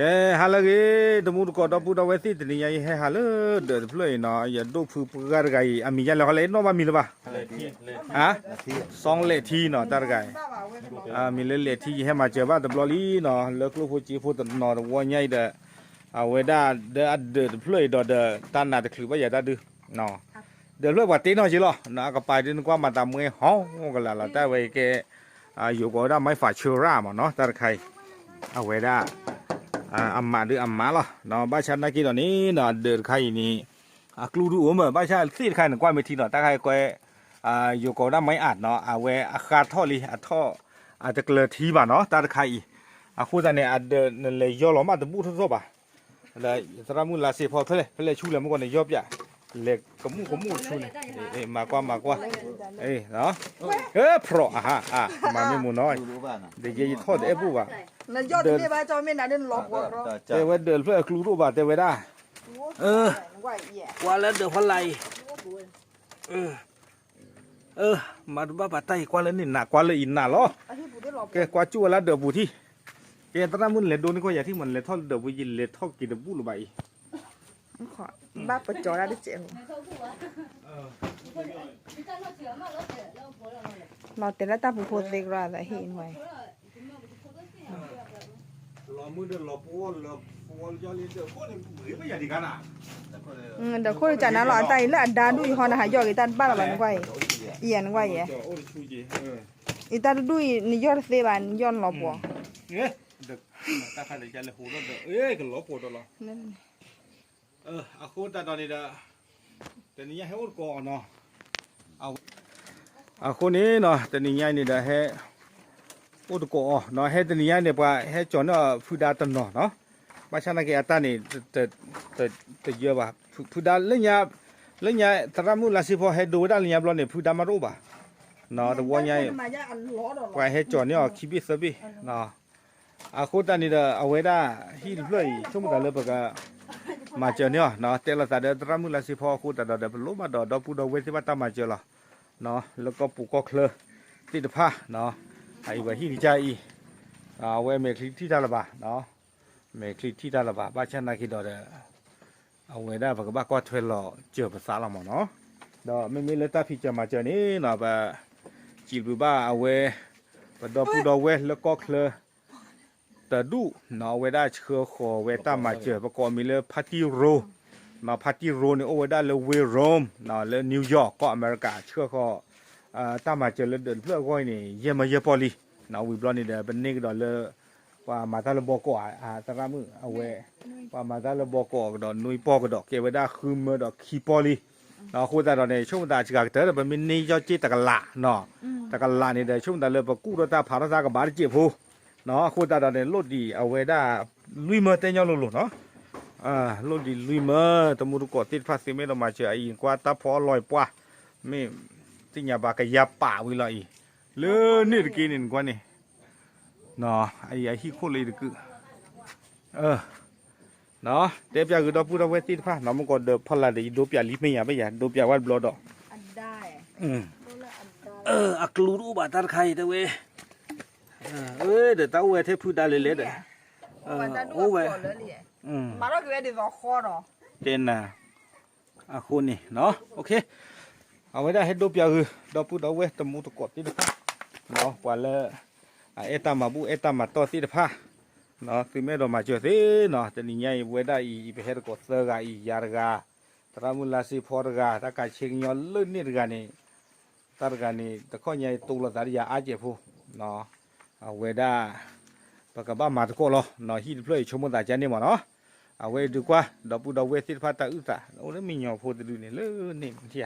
ဟါလၢအဂ့ၤ တမူတကိးဒီပုၢ်ဒီဝဲၢ်သ့ၣ် တနံၤညါအံၤဟဲဟးလၢဒၢးတဖျၢၣ်အံၤနီၤ ယဒိၣ်ဖုပှၢ်တဂၤအံၤ အမံၤယါလဲၣ် ဟီလဲၣ် နီၣ်ဘၣ်မံၤလၢၤဘၣ် ဟါ စီလဲၣ်ထံနီၤ တၢ်တဂၤအံၤ မံၤလၢလဲၣ်ထံ ယဟဲမၤစၢၤဘၣ်တဘျီလံနီၤ လၢကျိၣ်ဖိစ့ဖိတနီၤတဝီညါအံၤဒီး အဝဲဒၣ်ဒီးအဒၢးတဖျၢၣ်အံၤဒီးဒီး တၢ်နးတချုးဘၣ်ယၤတၢ်ဒုး ဒၢးဖျၢၣ်ပှၤတ့နီၢ်က့လီၤ အကပၤဒုးနကွၢ်မၤသးမွဲဟီၣ်ကလာ်လီၤ တၢ်ဝဲကဲ ယိၤကိးဝဲဒၣ် မံဖးဆၢရၣ်မးနီၤ တၢ်တခါအံၤ အဝဲဒၣ် အမးဒုးအမးလီၤ ဘၣ်ဆၣ်နာ်က့ဒီးန့ၣ်နီၤ ဒၢးတခါအံၤန့ၣ် အကျူဒုးအိၣ်မး ဘၣ်ဆၣ်သ့ၣ်တခါန့ၣ် ကွၢ်မ့ၢ်ထံနီၤ တၢ်ခါအံၤကွဲ ယိၤကိးဝဲဒၣ် မံအးနီၤ အဝဲအဃါထီၣ်လံ အထီၣ် အတကျၢၤထံဘၣ်နီၤ တၢ်တခါအံၤ အဃိသတးန့ၣ် အဒၢးနလဲၤယီၢ်လီၤမးတဘူၣ်ထီၣ်ထီၣ်ဘၣ် ဒီးသရၣ်မုၣ်လါစ့ဖီ ဖဲလဲၣ် ဖဲလဲၣ်ဆူလဲၣ် မ့ၢ်ကီးန့ၣ် ယီၢ်ပၠး လဲၤကမူၣ်ကမူၣ်ဆူန့ၣ် မၤကွၢ်မၤကွၢ် ဖျိး အဟါ မၤမ့ၢ်မူနီၤ ဒီးယဲယထီၣ်တအဲၣ်ဘူၣ်ဘၣ် တဲဝဲဒၢးတဖျၢၣ်အကျူတအိၣ်ဘၣ် တဲဝဲဒၣ် ကွၢ်လၢဒၢးဖီလာ်အံၤ မၤတဘၣ်ဘၣ်တၢ်အံၤ ကွၢ်လၢန့ၣ်နး ကွၢ်လၢအံၤနးလီၤ ကဲကွၢ်ကၠူၣ်ဝဲလၢဒၢးပူၤထံၣ် ကဲသရၣ်မုၣ်နလဲၤဒိန့ၢ်ကီၢ်ယၤထံၣ်မး နလဲၤထီၣ်လၢဒၢးပူၤ ယလဲၤထီၣ်က့ၤတဘူၣ်လၢၤဘၣ်အံၤ ဘၣ်ပကၠီၤဒၣ်တစဲး လီၤတဲာ်လၢတၢ်ပူၤဖိသ့ကရီသးဟ့ၣ်နွဲ ဒီးခိၣ်တကနၤလီၤ အတၢ်အံၤလၢအဒါဒူၣ်အံၤဟီ နဟးယီၢ်က့ၤတၢ်တဘၣ်လၢၤဘၣ် နကွၢ်အံၤ ယဲနကွၢ်အံၤ အံၤတၢ်တဒူၣ်အံၤ နယီၢ်တသ့ဘၣ် နယီၢ်နလီၤပှီၤ တၢ်ခါလၢယလဲၤဟိးဒီး ကလီၤပှီၤဒီးလီၤ အဃိသတးဒီးန့ၣ်ဒီး တနံၤညါဟဲအိၣ်တကိးအီၤနီၤ အဃိန့ၣ်နီၤ တနံၤညါအံၤန့ၣ်ဒီးဟဲ အိၣ်တကိးအီၤနီၤ ဟဲတနံၤညါန့ၣ် ပှၤဟဲကၠီၤန့ၢ်အီၤဖုဒါတနီၤနီၤ ဘၣ်ဆၣ်နာ်က့အတၢ်န့ၣ် တယၢဘၣ် ဖုဒါလၢညါ လၢညါသရၣ်မုၣ်လါစ့ဖီဟဲဒိဝဲဒၣ်လၢညါဘျီန့ၣ် ဖုဒါမးတအိၣ်ဘၣ် တဝီညါအံၤ ပှၤဟဲကၠီၤန့ၢ်အီၤခံဘ့ၣ်သၢဘ့ၣ် အဃိသတးန့ၣ်ဒီး အဝဲဒၣ်ဟံၣ်တဖျၢၣ်အံၤ ဆိကမိၣ်သးလၢပက မၤစၢၤန့ၢ်အီၤ တဲလိာ်သးဒီးသရၣ်မုၣ်လါစ့ဖီအဃိသတးဒီး ပလိၣ်ဘၣ်ဒီးဒီပုၢ်ဒီဝဲၢ်သ့ၣ်တဖၣ်တၢ်မၤစၢၤလီၤ လၢကီၢ်ပူၤကီၢ်ချၢသ့ၣ်တဖၣ် အအံၤပှၤဟံၣ်ကစၢ်အံၤ အဝဲမဲာ်ချံထံၣ်တၢ်လၢၤဘၣ် မဲာ်ချံထံၣ်တၢ်လၢၤဘၣ် ဘၣ်ဆၣ်နာ်က့ဒီး အဝဲဒၣ်ပကဘၣ်ကွၢ်ထွဲလီၤစၢၤပသးလီၤမးနီၤ ဒီးမ့မ့ၢ်လၢတၢ်ဖံးစၢၤမၤစၢၤန့ၣ်နီၤ ပ စံးဘျုးဘၣ်အဝဲ ပဒီပုၢ်ဒီဝဲၢ်လၢကီၢ်ချၢ တဒူၣ်နီၤ အဝဲဒၣ်ဆှၢဃီၤဝဲတၢ်မၤစၢၤ ပကိးအမံၤလၢဖါတံၢ်ရိ နီၤ ဖါတံၢ်ရိန့ၣ် အိၣ်ဝဲဒၣ်လၢ Wayne Rome နီၤ လၢ New York ကီၢ်အမဲရကၤ ဆှၢဃီၤ တၢ်မၤစၢၤလၢဒၢးတဖျၢၣ်အဂီၢ်အံၤန့ၣ် ယဲၢ်မၢယဲၢ်ပီၢ်လံ နီၤ ဝံၤဘျီန့ၣ်ဒီး ပန့ၢ်ကဒီးလၢ ပှၤမၤတၢ်လၢဘီကီး သရၣ်မုၣ်အဝဲ ပှၤမၤတၢ်လၢဘီကီးကဒီး နွံပီၢ်ကဒီး ကဲဝဲဒၣ်ဃုမၢဒီးခံပီၢ်လံ အဃိသတးဒီးန့ၣ် ဆိကမိၣ်သးစှၤကတၢၢ်ဒီး ပမ့ၢ်န့ၢ်ယီၢ်စ့ၢ်တကလးနီၤ တကလးန့ၣ်ဒီး ဆိကမိၣ်သးလၢပကူၣ်ထီၣ်တၢ်ဖးထီၣ်တၢ်ကဘၣ်တစဲးဖိ နီၤ အဃိသတးဒီးန့ၣ် လိၣ်ဒံးအဝဲဒၣ် လွံၢ်မၢတဲညီလိၤလိၤနီၤ လိၣ်ဒံးလွံၢ်မၢ တမူတကိးသ့ၣ်တဖၣ် သုမ့ၢ်ဒီးမၤစၢၤအအံၤ ကွၢ်တၢ်ဖီအီၣ်လီၤပှၢ် မ့ၢ်သ့ၣ်ညါဘၣ်ကယၤပာ်ဝံၤလီၤအံၤ လၢန့ၣ်တက့ၢ်န့ၣ် နကွၢ်န့ၣ် အံၤအဟံၣ်ခိၣ်လၢအံၤတကုၢ် တဲပၠးဂ့ၤဒီပုၢ်ဒီဝဲၢ်သ့ၣ်တဖၣ်နီၤ မ့ၢ်ကီးဒီးဖီလာ်ဒီး ယဒိပၠးလံမ့ၢ်ယၤဘၣ်ယၤ ဒိပၠးဝဲတဘျီဒီး အကျူတအိၣ်ဘၣ်တၢ်တခါအံၤတဲဝဲ ဒီးတၢ်အိၣ်ဝဲထဲဖုဒါလဲၤလဲၤဒီး အိၣ်ဝဲ တဲနၤ အဃိန့ၣ် အဝဲဒၣ်ဟဲဒိပၠးဂ့ၤ ဒီပုၢ်ဒီဝဲၢ်တမူတကိးသ့ၣ်တဖၣ် ပှၤလၢ အအဲၣ်တၢ်မၤဘူၣ်အဲၣ်တၢ်မၤတီၢ်သ့ၣ်တဖၣ် သုမ့ၢ်အဲၣ်ဒိးမၤစၢၤသ့နီၤ တနံၤညါအံၤ ပဝဲဒၣ်အံၤ ပဟဲတကိးသၢဂၤအံၤ ယၤတဂၤ သရၣ်မုၣ်လါစ့ဖီတဂၤ တၢ်ကးဆ့ကညီလၢန့ၣ်တဂၤန့ၣ် တၢ်တဂၤန့ၣ် တခီညါအံၤတိၢ်လိာ်သးဒီးယၤအါကဲးဖိ အဝဲဒၣ် ပကဘၣ်မၤသကိးလီၤ ဟံၣ်တဖျၢၣ်အံၤဆိကမိၣ်သးကါန့ၣ်မးနီၤ အဝဲအံၤဒုးကွၢ် ဒီပုၢ်ဒီဝဲၢ်သ့ၣ်တဖၣ်တၢ်အုၣ်သး အိၣ်လၢမံညီဖိတဒုန့ၣ်လၢန့ၣ်ထံၣ်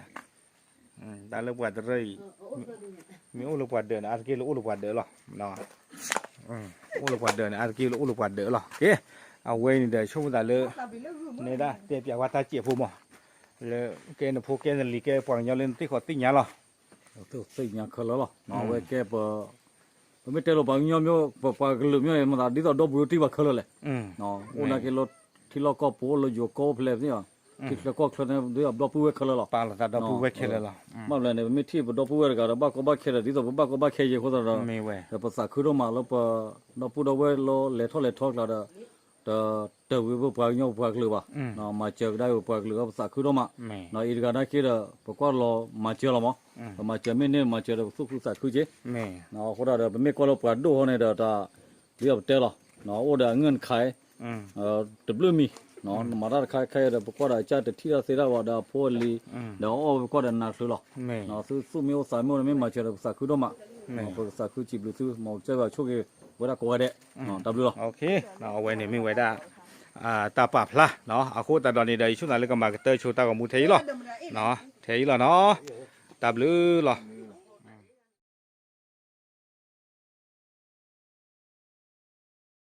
ဧါ တၢ်လၢပှၤတရၢအံၤ မ့ၢ်အိၣ်လၢပှၤဒၢးန့ၣ် အါတက့ၢ်လၢအိၣ်လၢပှၤဒၢးလီၤ အိၣ်လၢပှၤဒၢးန့ၣ် အါတက့ၢ်လၢအိၣ်လၢပှၤဒၢးလီၤ ကဲ အဝဲန့ၣ်ဒီးဆိကမိၣ်သးလၢ နဲဒၣ်တဲပျးဝဲတၢ်စဲးဖိမး လၢကဲနဖိကဲနလံၤကဲပှၤကညီလၢနသ့ၣ်ဃီၤသ့ၣ်ညါလီၤ သ့ၣ်ညါခဲလၢာ်လီၤ အဝဲကဲပ ပမ့ၢ်တဲလိာ်ပှၤကညီမ့ၢ် ပပှၤကလုာ်မ့ၢ်မတၤ ဒ်သိးဒီပုၢ်ဝဲၢ်တံၢ်ဘၣ်ခဲလၢာ်လဲၣ် အိၣ်နာ်က့လၢ ထံလီၢ်ကီၢ်ပူၤအိၣ်လၢယိၤကီၢ်အိၣ်ဖဲလဲၣ်န့ၣ် ထံချၢကီၢ်ချၢန့ၣ် ဒ်သိးဒီပုၢ်ဝဲၢ်ခဲလၢာ်လီၤ ဘၣ်လဲၣ်န့ၣ် ပမ့ၢ်ထံၣ်ပဒီပုၢ်ဝဲၢ်တဂၤဒီး ဘၣ်ကီဘၣ်ခဲဒီး ဒ်သိးပဘၣ်ကီဘၣ်ခဲယဲၢ်အဃိသတးဒီး ဒီးပသးခုဒိၣ်မးလၢပ ဒီပုၢ်ဒီဝဲၢ်လၢလဲၤထီၣ်လဲၤထီကျါဒီး တတၢၢ်ဝံၤပပှၤကညီပပှၤကလုာ်ဘၣ်, မၤစၢၤကဒါက့ၤပပှၤကလုာ်ဒီးပသးခုဒိၣ်မး, အံၤတဂၤနာ်က့ဒီး ပကွၢ်လီၤမၤစၢၤလီၤမး, ပမၤစၢၤမ့ၢ်န့ၢ်မၤစၢၤဒီးပသူၣ်ခုသးခုက့ၤ, အဃိဒၣ်ဒီး ပမ့ၢ်ကွၢ်လၢပှၤဒိၣ်ဟီန့ၣ်ဒီး တၢ်ဒ်အပတဲလီၤ, အိၣ်ဒီးအငိုၢ်ခါ တဘျုးမံၤ, နမၤတၢ်တခါခဲအံၤဒီး ပကွၢ်ဒီးအကၢ်တထံၣ်တၢ်သ့တၢ်ဘၣ်ဒီးအဖိအလံၤ, ဒီးအီၣ်ဝဲကွၢ်ဒီးနၢ်ချုးလီၤ, သုသူၣ်မ့ၢ်အိၣ်သးမ့ၢ်အိၣ်ဒီးမ့ၢ်မၤစၢၤဒီးပသးခုဒိၣ်မး, ပကသးခုစံးဘျုးသု မ်ကစၢ်ယွၤဆိၣ်ဂ့ၤဝဲဒၣ်ကိးဂၤဒဲး, တၢ်ဘျုးလီၤ. အဝဲန့ၣ်မ့ၢ်ဝဲဒၣ် တၢ်ပာ်ဖျါ, အဃိသတးဒီးန့ၣ်ဒီး ယဆိကမိၣ်လၢကမၤကတၢၢ်ဆိတၢ်ဂီၤမူထဲအံၤလီၤ, ထဲအံၤလီၤနီၤ, တၢ်ဘျုးလီၤ.